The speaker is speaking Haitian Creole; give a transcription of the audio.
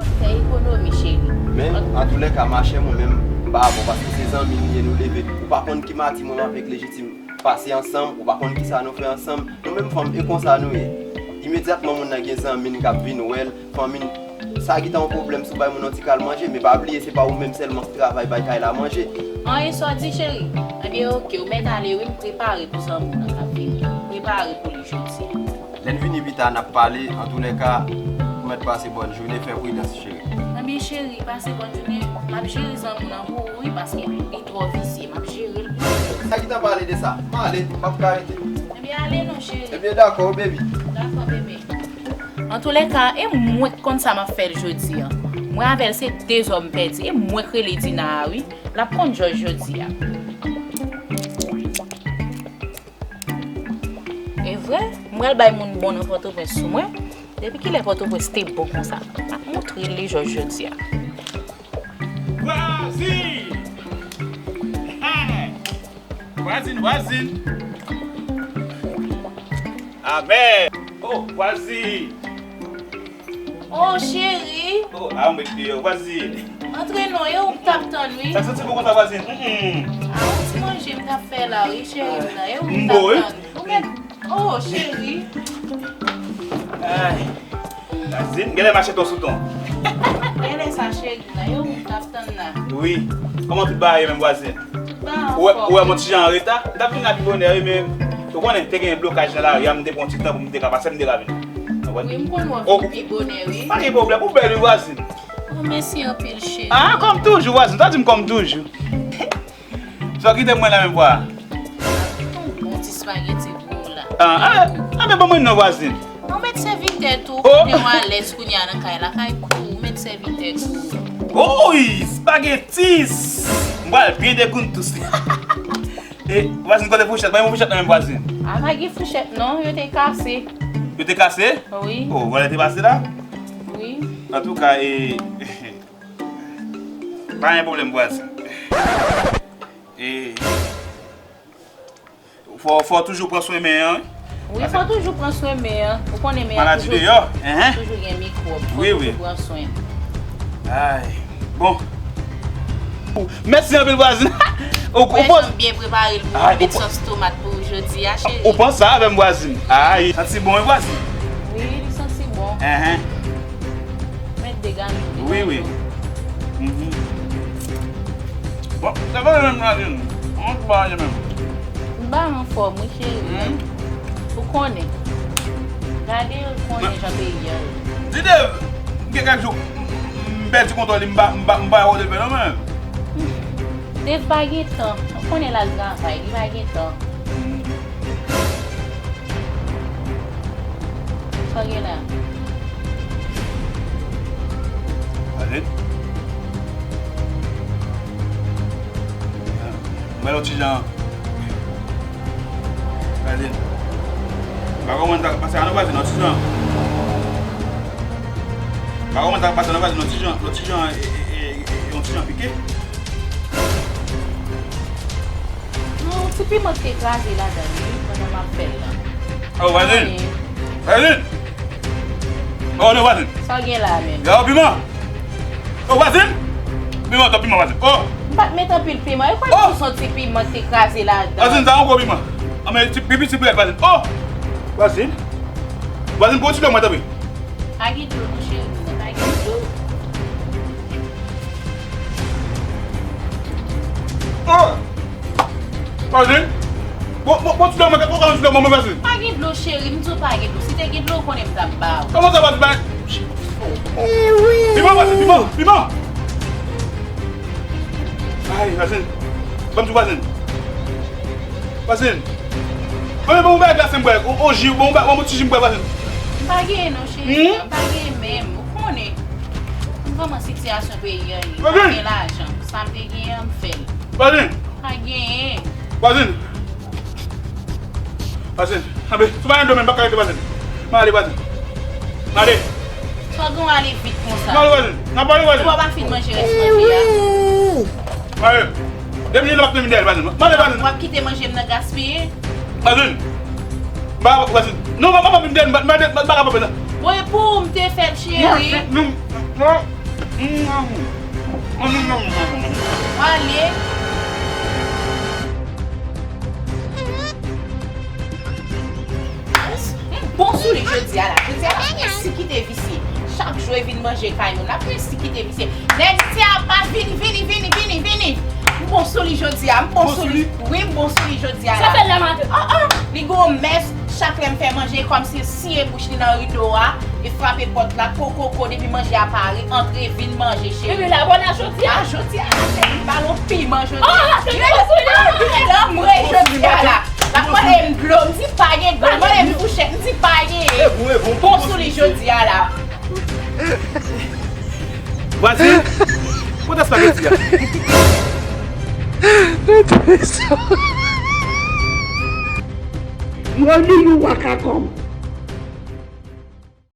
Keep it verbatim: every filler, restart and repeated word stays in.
Fè ekonomi, cheri. Men, antoulèka, machè, mwen menm, m pa avè w, paske se zanmi m ye, nou leve. Ou pa konn ki mati mwen avèk Lejitim pase ansanm, ou pa konn ki sa nou fè ansanm. Nou menm fanm, e konsa nou ye. Imedyatman moun nan gen zanmi n k ap vin wè l, fanmi n, sa gentan yon pwoblèm si w bay moun yon ti kal manje, men pa bliye se pa ou menm sèlman k travay bay kay la manje. Anyen sa w di, cheri? Ebyen, oke, ou mèt ale wi, m prepare pou zanmi w nan k ap vini. M prepare pou li jodi a. Lè n vini pita, n ap pale. Antoulèka, ou mèt pase bòn jounen, fè pridans, cheri. Anben, cheri, pase bòn jounen. M ap jere zanmi w nan pou ou, wi, paske li twò visye. M ap jere l pou ou. Sa ki t ap pale de sa? M ale, m p ap ka rete. Ebyen, ale non, cheri. Ebyen, dakò, baby. Dakò, bebe. Antoulèka, e mwen k konn sa m ap fè l jodi a. Mwen avè l se de zò m pèdi. E mwen k rele Dina a, wi. L ap konn jòj jodi a. E vre, m pral bay moun bon nan Pòtoprens sou mwen. Depi kilè Pòtoprens te bon konsa? M ap montre li jòj jodi a. Vwazin! Vwazin, vwazin! Amèn! Oh, vwazin! Oh, cheri! Oh, a, m ret deyò, vwazin! Antre non, e ou m t ap tann, wi. Sa k santi bon konsa, vwazin? Mm-mm. A, yon ti manje m t ap fè la, wi, cheri m nan. E ou m t ap tann. Ou mèt, oh, cheri! Ay. Vwazin, genlè machete w sou ton. Genlè sa, cheri m nan, e ou m t ap tann la. Wi. Kòman tout bagay yo menm, vwazin? Tout bagay anfòm. Ou wè, ou wè m yon ti jan an reta? M t ap vin la pi bonè, wi, men ou konnen, te gen blokaj nan lari a, m te pran ti tan pou m te ka pase, m te ka vin. Ou konprann? Wi, m konn w ap vin pi bonè, wi. Pa gen pwoblèm, ou bèl, wi, vwazin. Oh, mèsi anpil, cheri. Ah, kòm toujou, vwazin, sa di m kòm toujou. Sa w kite mwen la menm vwa? Yon bon ti spageti pou ou la. Ah, ah, ah, men ban mwen non, vwazin. Ou mèt sèvi tèt ou, kounye w alèz kounye a nan kay la, kay kou, ou mèt sèvi tèt ou. Oy, spagetis! M pral byen degoutous. E, vwazin, kote fouchèt? Ban m yon fouchèt nan men m, vwazin. A, pa gen fouchèt non, yo te kase. Yo te kase? Wi. Oh, vòlè te pase la? Wi. Antouka, e, pa gen pwoblèm, vwazin. E, fò, fò toujou pran swen men an, wi. Wi, fò toujou pran swen men an. Ou konnen men an toujou, toujou gen mikwòb. Fò toujou pran swen. Ay, bon. Mèsi anpil, vwazin. Ou, ou pran, jan m byen prepare l pou ou, met sòs tomat pou ou jodi a, cheri. Ou pran sa avè m, vwazin. Ay, santi bon, wi, vwazin. Wi, li santi bon. Enhen. Mèt degaje. Wi, wi. Mhm. Bon, sa va menm la, Lin. Kòman tout bagay ye menm? M pa anfòm, wi, cheri. Hmm? Ou konnen. Gade, ou konnen jan peyi a ye. Di Dev, gen kèk jou, m, m, m pèdi kontwòl li, m pa, m pa, m pa wè w leve non, men. Dev pa gen tan. Ou konnen l al travay, li pa gen tan. Hmm. Sa w gen la? Gade. Mwen yon ti jan. Gade. M pa konprann sa k ap pase a non, vwazin, yon ti jan. M pa konprann sa k ap pase a non, vwazin, yon ti jan, yon ti jan, e, e, e, e, yon ti jan pike. Non, ti piman ki te kraze ladan l, wi, pandan m ap fè l lan. Oh, vwazin! Vwazin! Oh, non, vwazin! Sa w gen la menm? Yo, piman! Oh, vwazin! Piman, twòp piman, vwazin! Oh! M pa t met anpil piman. E kwè m se yon ti piman ki te kraze ladan l. Vwazin, sa yon gwo piman. Anben, ti, pi piti pou lèt, vwazin. Oh! Vwazin! Vwazin, pran yon ti dlo mwen, tanpri. Pa gen dlo, non, cheri, pa gen dlo. Oh! Vwazin, bon, bon, bon, ti dlo mwen, bon, bon, ti dlo mwen, vwazin. Pa gen dlo, cheri, m di w pa gen dlo. Si te gen dlo, ou konnen m t ap ba ou. Kòman sa, vwazin, pa gen? Piman, vwazin, piman, piman. Ay, vwazin. Ban m di w, vwazin. Vwazin. Mwen, bon, bon, bagay glase m bwè. O, o, ji, bon, bon, bon, ti ji m bwè, vwazin. M pa genyen non, cheri. Hmm? M pa genyen menm. Ou konnen. M kòman sitiyasyon peyi a ye. M pa gen lajan. Sa m te genyen an, m fè l. Vwazin. Pa genyen. Vwazin. Vwazin. Anben, si w pa gen dlo menm, m pa ka rete, vwazin. M ale, vwazin. M ale. Sa w gen w ale vit konsa? M ale, vwazin. N ap pale, vwazin. Ou pa fin manje rès manje a? M ale. Depi lè l ap vin dèyè l, vwazin. M ale, vwazin. W ap kite manje m nan gaspiye? Vwazin. M pa, vwazin. Non, m pa, m pa vin dèyè l, m pa, m pa, m pa, m pa ka pran sa. Bon, e pou ou m te fè l, cheri. Non, non, non. Ale. M bon sou li jodi a la. Jodi a la, m resi kite visye. Chak jou e vin manje kay moun. L ap resi kite visye. Nèg isi a pa vini, vini, vini, vini, vini. M bon sou li jodi a. M bon sou li. Wi, m bon sou li jodi a la. Sa fè l la maten? Ah, ah. Li gon mès, chak lè m fè manje, kòmsi siye bouch li nan rido a. Li frape pòt la, ko, ko, ko, depi manje a pare, antre, vin manje, cheri. Epi la, bon, la, jodi a? Ah, jodi a, la, cheri, m ba l yon piman jodi a. Ah, cheri, m ba l yon piman. Li antre jodi a la. L ap mande m dlo, m di pa gen dlo, l mande m fouchèt, m di pa gen. Bon sou li jodi a la. Vwazin, kote espageti a? Mwen, Milou Wakakom.